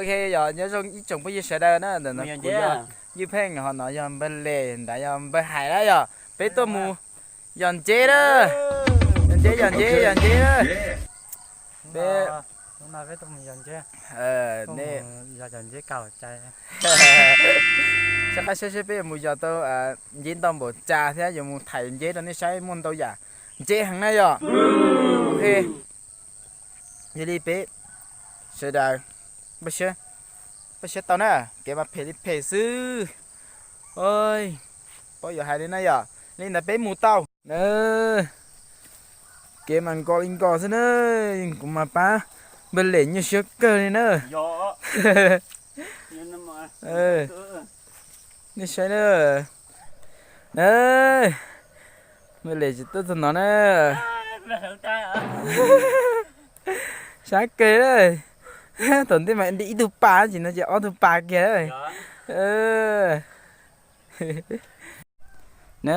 Ok, yog nyob zoo ib tsoom phooj ywg sawv daws na, ntawm no kuv yog Ywj Pheej, ho no yog npawg Les, nrad yog npawg Hais na yog. Peb tuaj mus yos nceb na. Yos nceb, yos nceb, yos nceb na. Peb nej sab qab saib seb peb yuav mus yos tau nceb ntau npaum cas thiab yuav mus thaij nceb rau nej saib, muaj ntau yam nceb heev na yom. Ok, yog li peb sawv daws npaj siab tau na, kev mas phem li phem xwb. Paub yuav hais li na yom, li ntawd peb mus tau na. Kev mas nkos li nkos xwb na, kuv mas pab npawg Les nyuaj siab kawg li na. Nej saib na, npawg Les tsis tuaj txog no na. Sab kawg na. Thaum ntej mas ib tug pas, tsis no ces ob tug pas kiag. Na,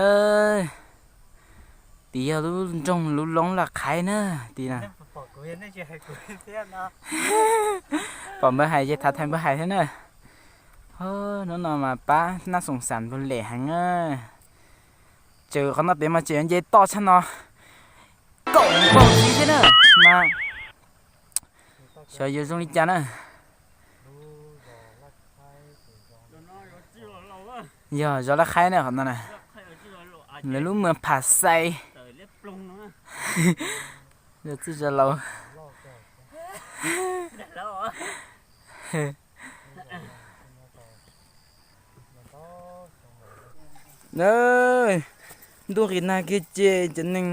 tim yog lub nroog lub loob Laj Qhaib na, tim na. Pom npawg Hais ces thav thaiv npawg Hais thiab na. Hnub no mas pab Naj Xoom Xas npawg Les heev na. Tseem qhov no pem mas tseem yuav nce toj tshaj no kaum npaug ntxiv thiab na. Mas xyov yuav zoo li cas na. Yog zos Laj Qhaib na, qhov no na, lawv lub mws Phas Xais. Zos txwj zos laus. Ntuj nqis nag kiag ces cov neeg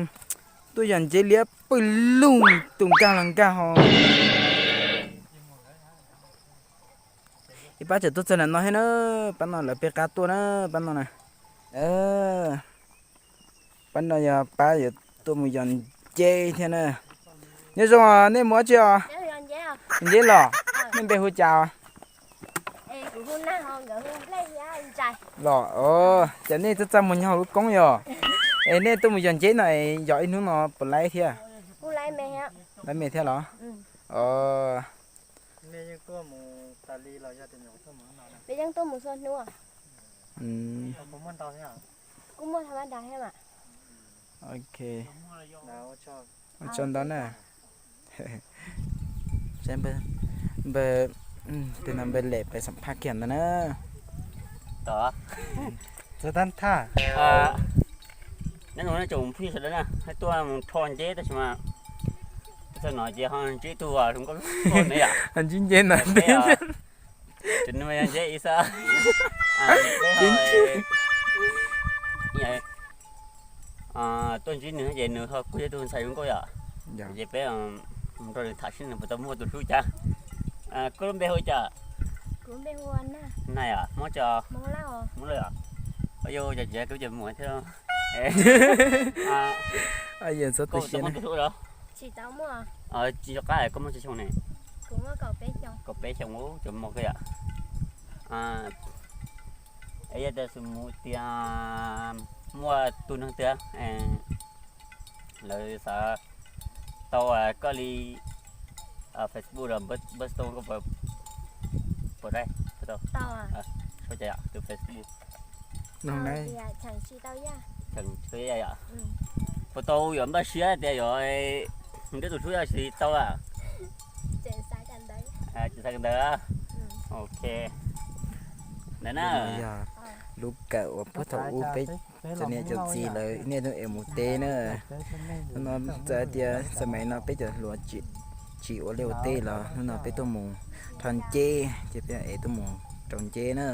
tuaj yos nceb liab pw lug tus nkag los nkag ho. Ib pab tseem tuaj txog ntawm no thiab na, pab no lawv peb qab tuaj na, pab no na. Pab no yog pab yuav tuaj mus yos nceb thiab na. Nyob zoo, nej mus dab tsi os? Nceb los? Nej npe hu cas? Los, cas nej txaj txaj muag nyob hauv lub koob yog? Es nej tuaj mus yos nceb no es yos ib hnub no puas laib thiab? Laib me thiab los? Kuv muaj tha ma da thiab mas. Ok. Ua tsaug ntau na. Npawg, tus no npawg Lem pais xam phaj kiag ntawd na. Txog tab thaj. Nyob zoo tsoom phooj ywg sawv daws na, tuaj mus rho nceb tab sis mas txog no ces ho ntsib tug zoo nkauj ne yom. Ntsib nceb na. Ces nws yog nceb ib xab. Tuaj ntsib nws ces nws ho kuj yog tug ntxhais zoo nkauj yom. Ces peb mus nrog nws tham seb nws puas tau muaj tus hlub cas. Koj lub npe hu cas? Nai, Hmoob tso, Hmoob Lauj. Yog ces kuv ces muaj thiab. Koj tau muaj tus hlub los? Tsis nco qab, koj muaj tsawg xyoo ne? Kaum peb xyoo, cov mos koj yom. Es yog tias xum mus tias muaj tus neeg tiag lawv xav tau koj li Facebook los npawb xov tooj koj puas, puas tau? Tus Facebook no yom. Puas tau yuav npaj siab tias yuav nrhiav tus hlub yog tsis tau a? Tsis xav kawm ntawv. Ok. Ntawd na, yog lub kawm uas puag thaum ub peb cov niam cov txiv lawv niaj hnub es mus teb na. Hnub no txawm tias xws mas no peb cov hluas tsis ua liaj ua teb los hnub no peb tuaj mus rho nceb ces peb es tuaj mus rau nceb na.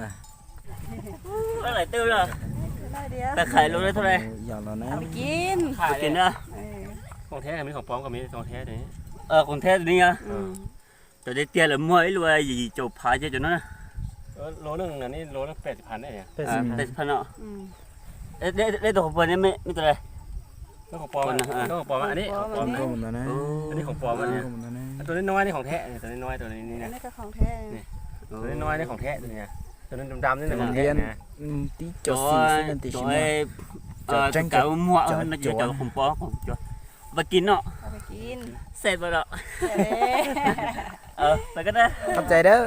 Yog los na. Qoos thiab, cov tiag tiag lawv muag ib lub yim caum phav ces cov no na. Peb tsis phav no. Dej tus qhov puas ne, me tus dej? Tus nej no nej khoom theb, tus nej no nej khoom theb, tus nej no nej khoom theb, tus nej tib co xim xwb no tiam sis muaj cov tseeb cov khoom pov khoom cov va kis no. Xej pa no. Qhov txais dawb.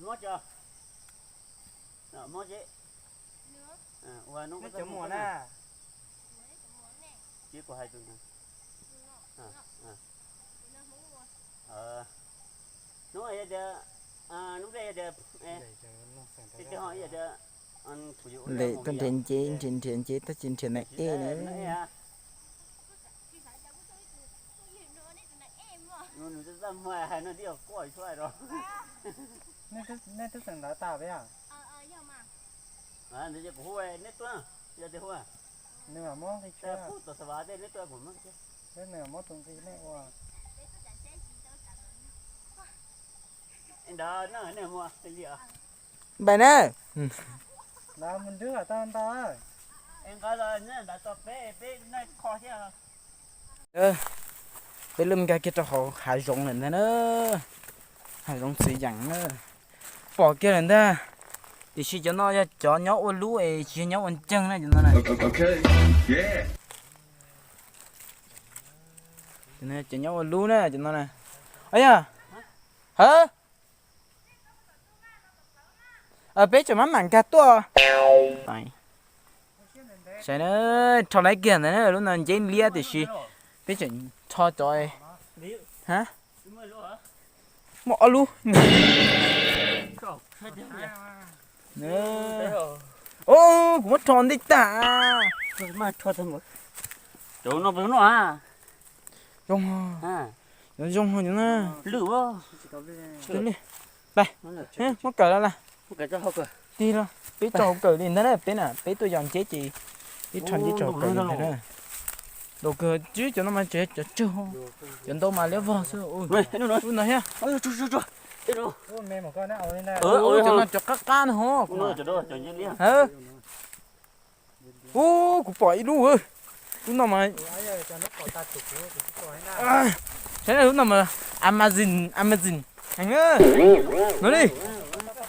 Mob tso. Mob tse. Ua neb cov muam na. Tsis kuv hais tus no. Hnub tias, hnub tias, Lem tuaj nrhiav nceb, nrhiav nrhiav nceb tab sis nrhiav ntawm ej na. Nej twb xeem ntawd tas peb a? Neb tuaj, neb tuaj, neb tuaj, neb muab tus nqi nej ua. Npais na. Peb lub nkag kiag rau hauv hav zoov lawm ntag na. Hav zoov txiv yeem na. Pom kiag lawm ntag. Tiam sis cov no yog cov nyob ua lub es tsis yog nyob ua nceeg na cov no na. Cov nyob ua lub na cov no na. Yog, ha, peb tseem maj mam nkag tuaj. Saib na, rho lawm kiag ntawd na, lub no nceb liab tiam sis peb tseem rho cov, ha, muaj ob lub. Kuv muab rho ntej tag. Zoo, zoo, muab kawm los las. Tig los, peb tso hauv kawm li ntag na, peb na, peb tuaj yos nceb ces peb rho nceb tso hauv kawm li ntag na. Daus kawg, cov no mas tseem cov tsawg, cov ntau mas liab vog xwb. Ub no thiab. Cov no cov qab qab no ho. Ub, kuv pom ib lub, lub no mas, saib lub no mas, amazing, amazing heev no li.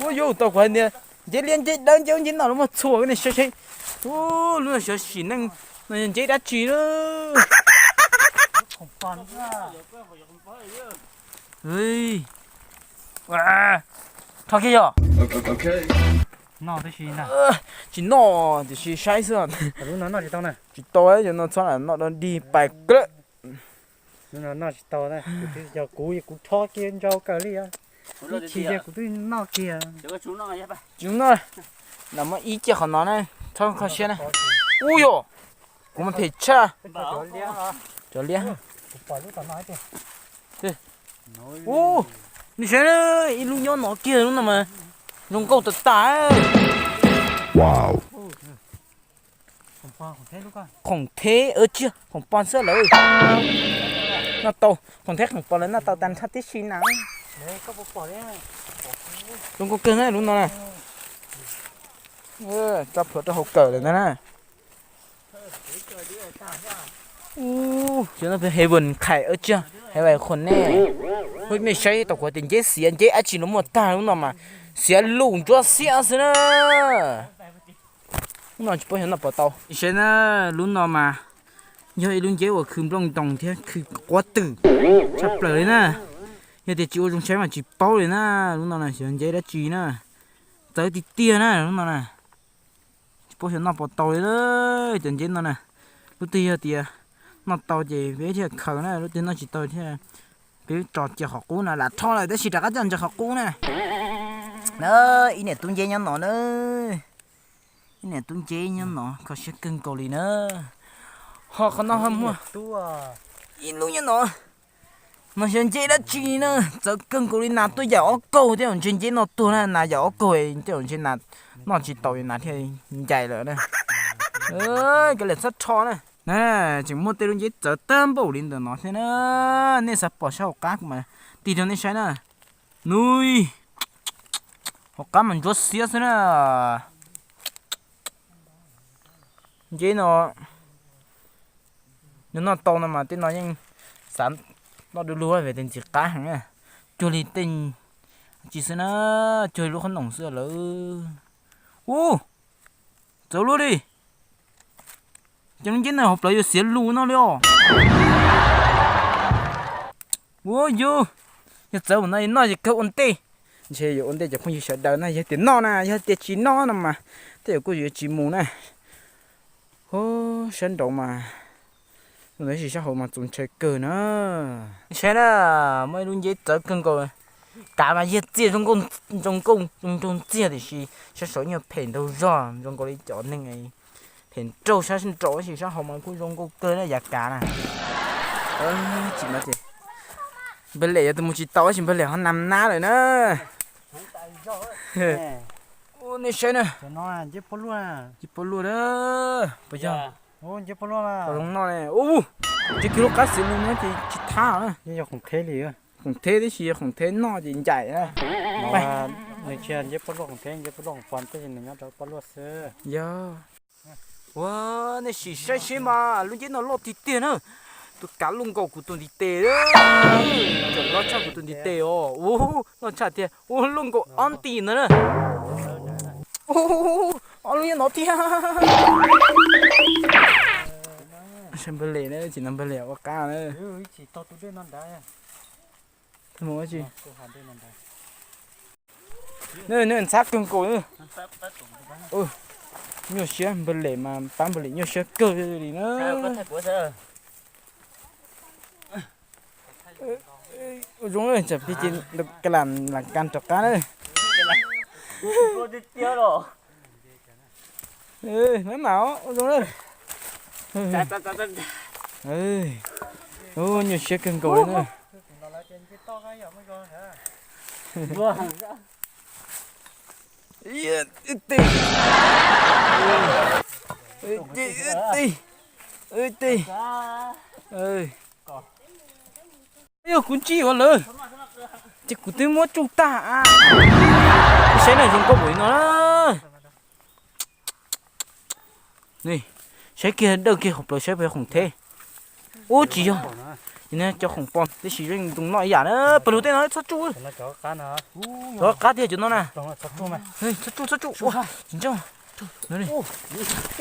Ua yuav tau kuv hais tias nceb liab nceb dawb nceb ub nceb no lub muag txhua ne, saib saib. Ub, lub no xyov sim neej no yog nceb dab tsi lawm. Rho kiag yog. Tsis noj tiam sis saib xwb. Tsis tau, cov no txhob lam noj dog dig pais klawm. Tsis noj, kuv rho kiag ntsau kawg li. Ib chim kuv twb noj kiag. Tsis noj, lam muab ib cia qhov no na, txhob kho siab na. Ub yom, kuv mas phem tshaj. Cov liab. Ub, nej saib, ib lub nyob no kiag, lub no mas zoo nkauj tas tas. Khoom theb, tsis khoom pos xwb lawm. Noj tau, khoom theb khoom pos lawv noj tau tag nrho tib si na. Zoo nkauj kawg na lub no na. Tso plhuav rau hauv kawm lawm ntag na. Ub, heaven khais tsiag, heaven khoom nej. Ub, mej saib tau kuv tias nceb xiav nceb dab tsi los muaj tag, lub no mas xiav lus ntsuab xiab xwb na. Lub no tsis paub xyov noj puas tau. Saib na, lub no mas yog ib lub nceb uas khw nplooj ntoos thiab khw quav twm tshaj plaws li na. Yog tias tsis ua zoo saib mas tsis paub li na. Lub no na xyov nceb dab tsi na. Txawv tiag tiag na lub no na. Tsis paub xyov noj puas tau li cov nceb no na. Lub twg yog tias noj tau ces peb thiaj khaws na, lub twg noj tsis tau thiaj peb tso cia qhov qub na, lam rho lawm tab sis rov qab coj ntsaws qhov qub na. Na, ib niam tub nceb nyob no na. Ib niam tub nceb nyob no kho siab kawg nkaus li na. Ho qhov no ho muaj ib lub nyob no. No xyov nceb dab tsi na, txawv kawg nkaus li, nas tuaj yaim ob kaug thiab ntshe nceb no tuag na, nas yaim ob kaug tej ntshe nas noj tsis tau nas thiaj ncaim lawm na. Kav liam txhob rho na. Na, tseem muaj tej lub nceb txawv tag npaum li ntawm no thiab na. Nej xav pom sab hauv qab kuv mas tig rau nej saib na. Nub, hauv qab mas ntsuab xiab xwb na. Nceb no, nws noj tau no mas tej no yeej xav noj du lug vim tias ntxim qab heev na. Cuag li tej tsis xwb na, cuag li lub qhob noom xwb lawm. Ub, txawv luaj li. Cov nceb no hauv plawv yuav xiav lus no li os. Ua yug, yog txawv mus no noj ces kawg ua ntej. Ntshe yuav ua ntej cov phooj ywg sawv daws na, yog tias noj na, yog tias tsis noj no mas tej zaum kuj yuav tsis mus na. Hu, sab nraud mas, tab sis sab hauv mas txaus ntshai kawg na. Saib na, muaj ib lub nceb txawv kawg nkaus. Kav mas yog txiaj zoo nkauj, zoo nkauj zoo nraug ntxiag tiam sis sab saud nyuag phem nraug zog zoo nkaus li cov neeg phem nraug sab nraud, tab sis sab hauv mas kuj zoo nkauj kawg na yav kav na. Tsis mas ces npawg Lem yog tus mus tsis tau tab sis npawg Lem ho nam nab lawm na. Nej saib na, nceb poj luaj na, puas yog? Zoo noj ne. Ub, tsis kiag lub qab xiav lus no ces tsis thab na. Khoom theb tib si, khoom theb noj ces ncaim na. Yog. Ua, nej sim saib seb mas lub nceb no loj tiag tiag na. Tus kav luaj nkaus kuv tus ntiv tes, tseem loj tshaj kuv tus ntiv tes os. Ua, loj tshaj tiag, ua luaj nkaus ob nti ntawd na. Ua, ob lub nyob no thiab. Npawg Lem na, tsis no npawg Lem ua qab na. Mus ua tsi? Nws ntxhab kawg nkaus. Nyuaj siab, npawg Lem mas pab npawg Lem nyuaj siab kawg li na. Ua zoo, tsam pib ces ka lam lam kas rov qab na. Mab mam ua zoo na. Nyuaj siab kawg nkaus li na. Wb tij, wb tij, wb tij. Yog kuv ntsib ua lawm, ces kuv twb muab tsuj tag. Saib na, zoo nkauj npaum li no. Saib kiag dawj kiag hauv plawv saib puas yog khoom theb. Ub, tsis yog. Cov khoom pom tab sis yeej zoo noj ib yam na. Pawg lug tej no txhob tsuj. Cov qab tiag cov no na. Txhob tsuj, txhob tsuj.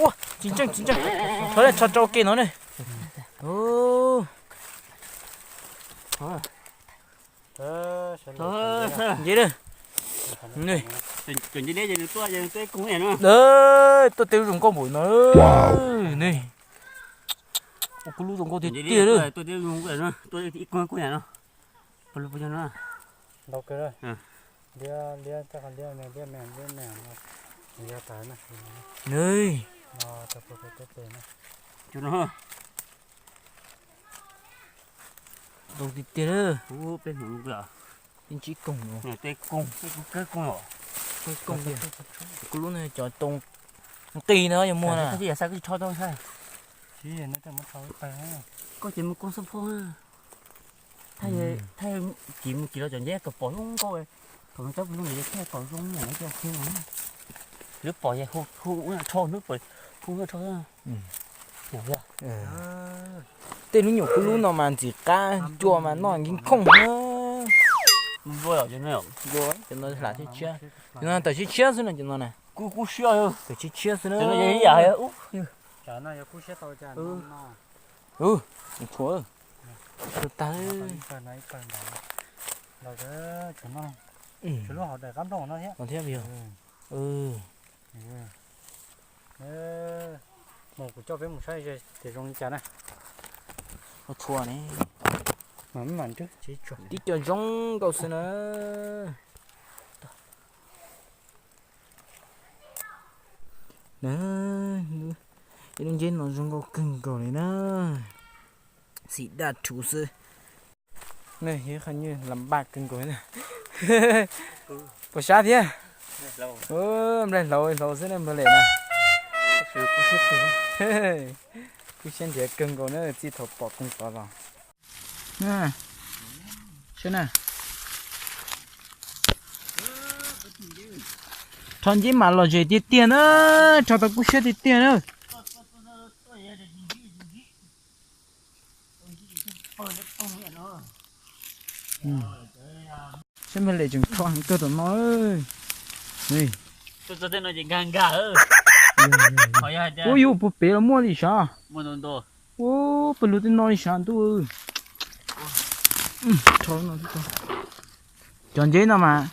Ua, tsis ntseeg, tsis ntseeg, tsis ntseeg. Tso, tso rau ke no ne. Nce, tuaj tej zoo nkauj npaum no ne. Ua kuv lub zoo nkauj tiag tiag lawm. Zoo tiag tiag. Ib ntsib koog, koog tiag. Kuv lub no cov tau nqis no yog muag na. Koj ces mus koog xab phoj na. Thaj, thaj, kis mus kis los cov nceb kom pom zoo nkauj. Thaum no cov pw lub ntawd thiaj kom zoo, lub pom hu, hu rho, lub pom hu rho. Tej lub nyuam kub lub no mas ntxim qab cua mas noj nkig khooj na. Cov no hla tshiab tshiab, cov no tawm tshiab tshiab xwb no, cov no na. Tawm tshiab tshiab xwb na. Tshuav tag. Thiab yog. Mus kuv coj peb mus saib tias zoo li cas na. Ua tshua ne. Tib co zoo nkauj xwb na. Lub nceb no zoo nkauj kawg nkaus li na. Xim daj rhuv xwb. Nej, yog qhov nyuj lam npaj kawg nkaus na. Puas sab thiab? Nplaig hlauv hlauv xwb ne, npawg Lem na. Kub siab nrhiav kawg nkaus na, txij thaum pom koog tod los. Saib na. Rho nceb mas lom zem tiag tiag na, rho tau kub siab tiag tiag na. Saib npawg Lem tseem rho heev kawg tom no. Ua yuav puag pem los muaj li sav. Ua pawg lug tej no li sav ntuj. Cov nceb no mas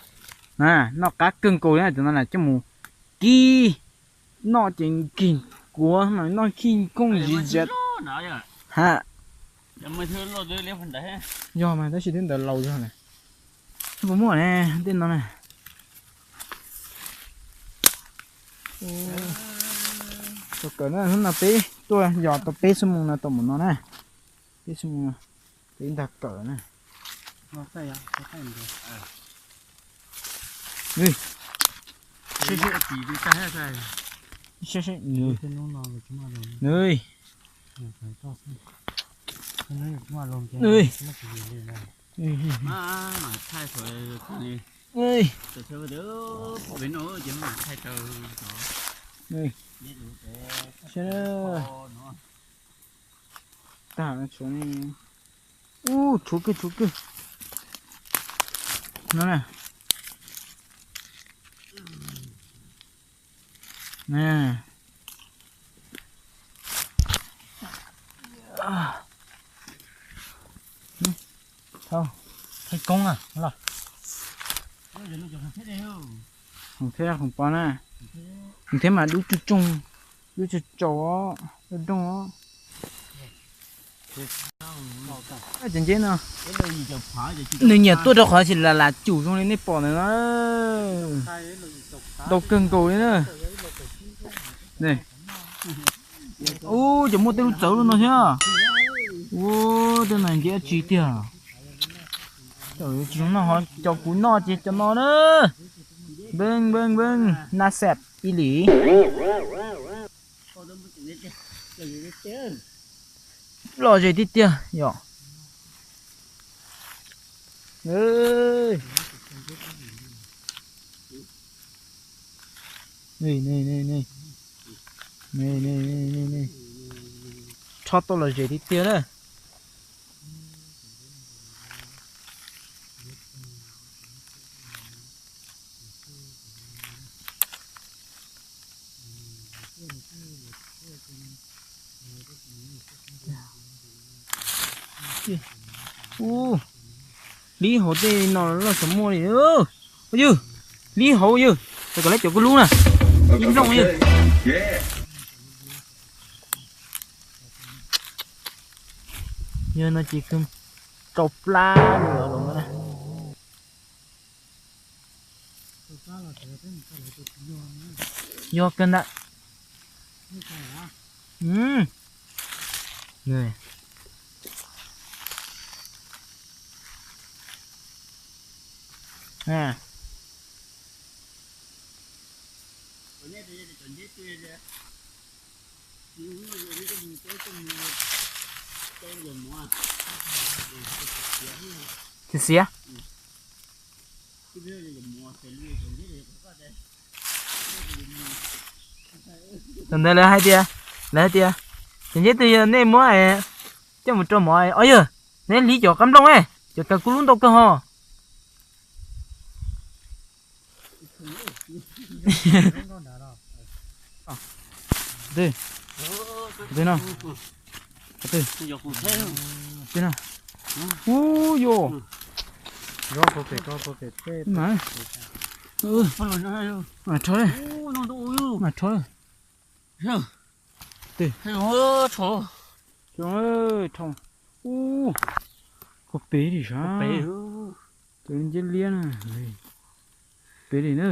noj qab kawg nkaus li, cov no na coj mus kib noj ces nkig kuav mas noj khij koob zis zias. Ha, yog mas tab sis twb ntawd laus zog na. Puas muaj ne, tej no na. Tau kawm na, hnub no peb tuaj yos tau peb xuab moos no tau mus no na. Peb xuab moos no peb ntag kawm na. Tag, tshuav ne. Ub, tshuav kawg, tshuav kawg. No na. Thaj koob na los. Hoom thiab hoom pov na. Hoom thiab mas dub tsuj tsoog, dub tsuj tsaus, dub doog. Cov nceb no nws nyiam tuaj rau qhov xim lam lam cum zoo li nej pom ntawd na. Ntau kawg nkaus li na. Ub, cov muaj tej lub txawv lub no thiab. Ub, tej no nceb dab tsi tiag. Tsis zoo noj, ho cov kuv noj ces cov no na. Npeej npeej npeej, na xep ib lim. Lom zem tiag tiag yom. Rho tau lom zem tiag tiag na. Ub, hlib hauv tej no loj tsis muaj li. Ua yog, hlib hauv yog, kom lawv cov kuj lub na. Ib nplooj yog. Yog no ces kawg rau plab los los na. Yog kawg ntag. Xiav xiav. Thaum ntawd lawv hais tias, lawv hais tias, cov nceb twg yog nej muab coj mus rau mov. Os yog, neb hlib cov qab nplooj, cov kaw kuj lub ntau kawg ho. Ub, yog. Mas rho, mas rho. Ub, koj pem li sav. Tus nceb liab na. Pem li na.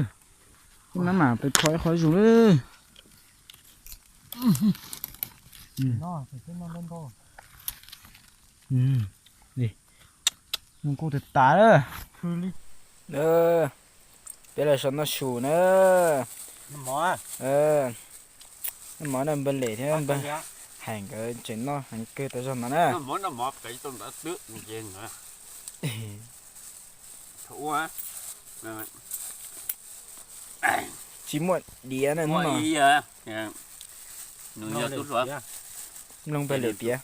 Nab mam pem rho ib qho zus lawm. Noj kuj tas tas lawm. Peb los so noj su na. Noj mov na, npawg Lem thiab npawg Hais nkawd tseem noj heev kawg tau zog no na. Tsis muaj diav na hnub no. Mloog npawg Lem piav.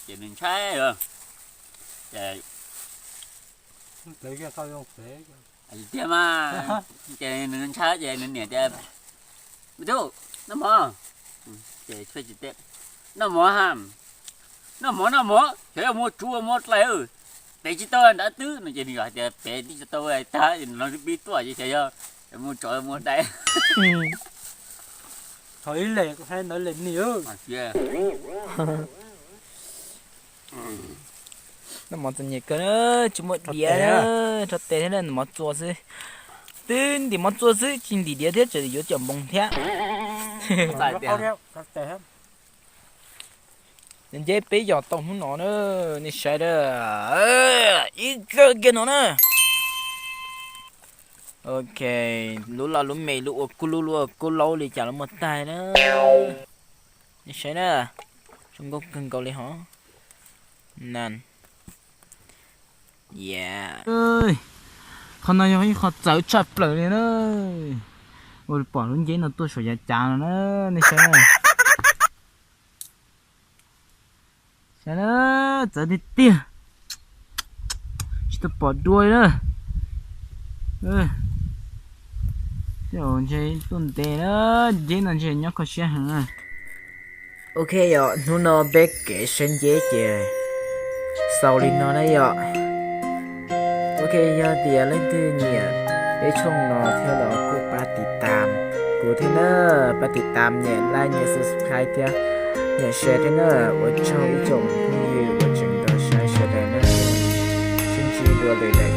Ces nws ntshai tiag mas, ces nws ntshai ces nws niam tias, me tub, noj mov. Ces noj mov ha, noj mov noj mov, xyov yuav muab tsuv muab dlai, pev tsis tau nrad twb no ces nws hais tias pev tsis tau tag ces nws pib tuaj ces xyov yog muab tsov muab dai. Thaum ib lem kuv hais ntawd lem nim. Noj mov txom nyem kawg na, tsis muaj diav, rau tes thiab na, ntim mov txua xwb. Twb ntim mov txua xwb tsis ntim diav thiab tseem yuav cov npoos thiab. Nceb peb yos tau hnub no na, nej saib na, ib kawg kiag no na. Ok, lub loj lub me, lub ua kub lub, lub ua kub laub li cas los muaj tag na. Nej saib na, zoo nkauj kawg nkaus li hov. Nan, qhov no yog ib qho txawv tshaj plaws li na. Ua li pom lub nceb no tuaj saum yav cav no na, nej saib na. Saib na, txawv tiag tiag, tsis tau pom dua li na. Tej zaum ntshe tuaj ntev na, nceb no ntshe nyob kho siab heev na. Ok yom, hnub no peb kev saib nceb ces xaus li no na yom. Ok, yog tias leej twg nyiam peb tshooj no thiab los kuj pab tiv tam kuv thiab na, pab tiv tam, nyem like, nyem subscribe thiab nyem share thiab na. Ua tsaug ib tsoom phooj ywg uas tseem nrog saib sawv daws na. Sib ntsib dua lwm daim